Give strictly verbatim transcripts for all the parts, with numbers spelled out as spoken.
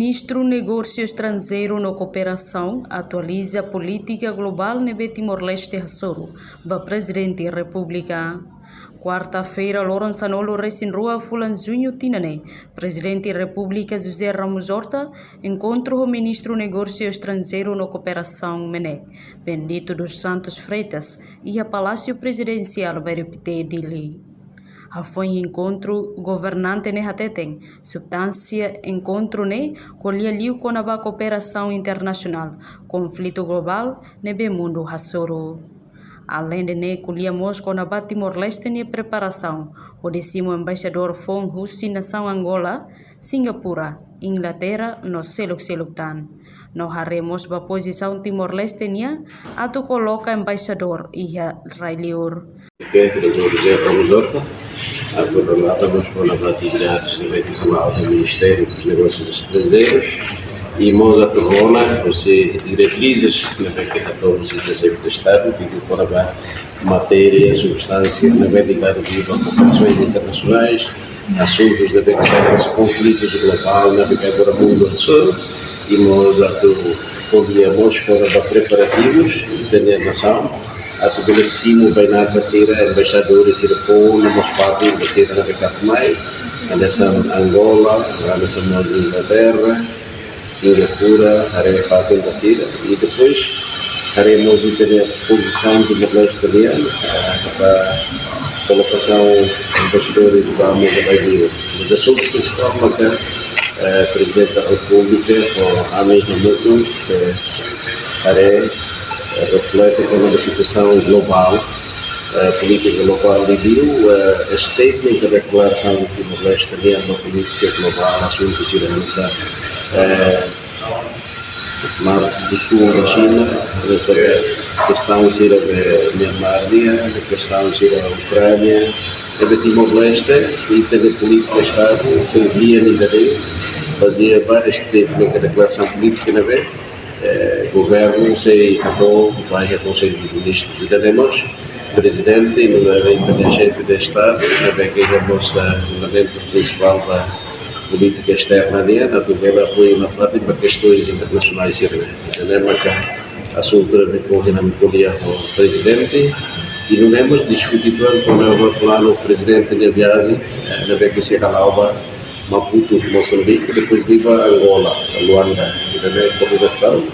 Ministru Negósiu Estranjeiru no Kooperasaun atualiza polítika globál ne'ebé Timor-Leste hasoru ba Prezidente Repúblika. Kuarta-feira, loron sanulu-resin-rua fulan Juñu tinan ne'e, Prezidente Repúblika José Ramos Horta enkontru ho Ministru Negósiu Estranjeiru no Kooperasaun, MENEK, Bendito dos Santos Freitas, iha Palásiu Prezidensiál Bairru Pité, Dili. Hafoin enkontru, governante ne'e hateten, substánsia enkontru ne'e ko'alia liu kona-ba kooperasaun internasionál, konflitu globál ne'ebé mundu hasoru. Aleinde ne'e, ko'alia mós kona-ba Timor-Leste nia preparasaun hodi simu embaixadór foun husi nasaun Angola, Singapura, Inglaterra no seluk-seluk tan. No haree mós ba pozisaun Timor-Leste nian atu koloka embaixadór iha rai-liur. Prezidente José Ramos Horta atu relata mós kona-ba atividades ne'ebé hala'o iha Ministériu dos Negósius Estranjeirus i mós atu rona husi diretrizes ne'ebé hato'o husi Xefe de Estadu, liga kona-ba matéria, substánsia ne'ebé ligadu ba kooperasoens internasionais, asuntus ne'ebé hanesan konflitus globál ne'ebé agora mundu hasoru, i mós atu ko'alia mós kona-ba preparativus ita-nia nasaun atu bele simu bainaka sira, embaixadór sira foun, no mós fatin ba sira ne'ebé mai, hanesan Angola, hanesan mós Inglaterra, Singapura, haree fatin ba sira. I depois haree mós ita-nia pozisaun Timor-Leste nian, ah, ba kolokasaun embaixadór ba mundu rai-liur. Mas asuntu prinsipál maka, eh, Prezidente da Repúblika ho ami hamutuk, eh, haree, eh, reflete kona-ba situasaun globál, eh, polítika globál, liuliu, eh, statement ka deklarasaun Timor-Leste nian ba polítika globál, asuntu sira hanesan, eh, Mar do Sul ba Xina, eh, kestaun sira ba Myanmar nian, kestaun sira Ukránia, ne'ebé Timor-Leste, ita-nia polítika Estadu sei guia nia ida-ne'e, bazeia ba statement ka deklarasaun polítika ne'ebé, eh, governu sei hato'o ba iha Konsellu de Ministrus. Ita-nia mós Prezidente, no ita-nia Xefe de Estadu, ne'ebé ke iha mós, eh, fundamentu prinsipál ba polítika esterna nian, atu bele apoiu nafatin ba kestoens internasionais sira-ne'e. Ida-ne'e maka asuntu ne'ebé ohin ami ko'alia ho Prezidente, i nune'e mós diskute uitoan kona-ba planu Prezidente nia viajen, eh, ne'ebé ke sei hala'o ba Maputo, Mosambike, depois liu ba Angola, Luanda. Ida-ne'e koordenasaun,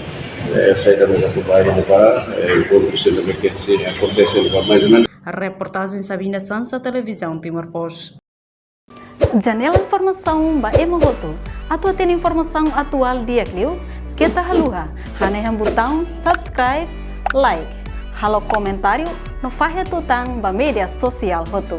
eh, saida maka atu ba, atu ba, eh, enkontru sira ne'ebé ke sei akontese ba mais ou menos. Reportajen Sabina Sansa, Televizaun Timor Post. Janela informasaun ba ema hotu. Atu hatene informasaun atuál di'ak liu, keta haluha hanehan butaun subscribe, like, halo komentáriu no fahe tutan ba média sosiál hotu.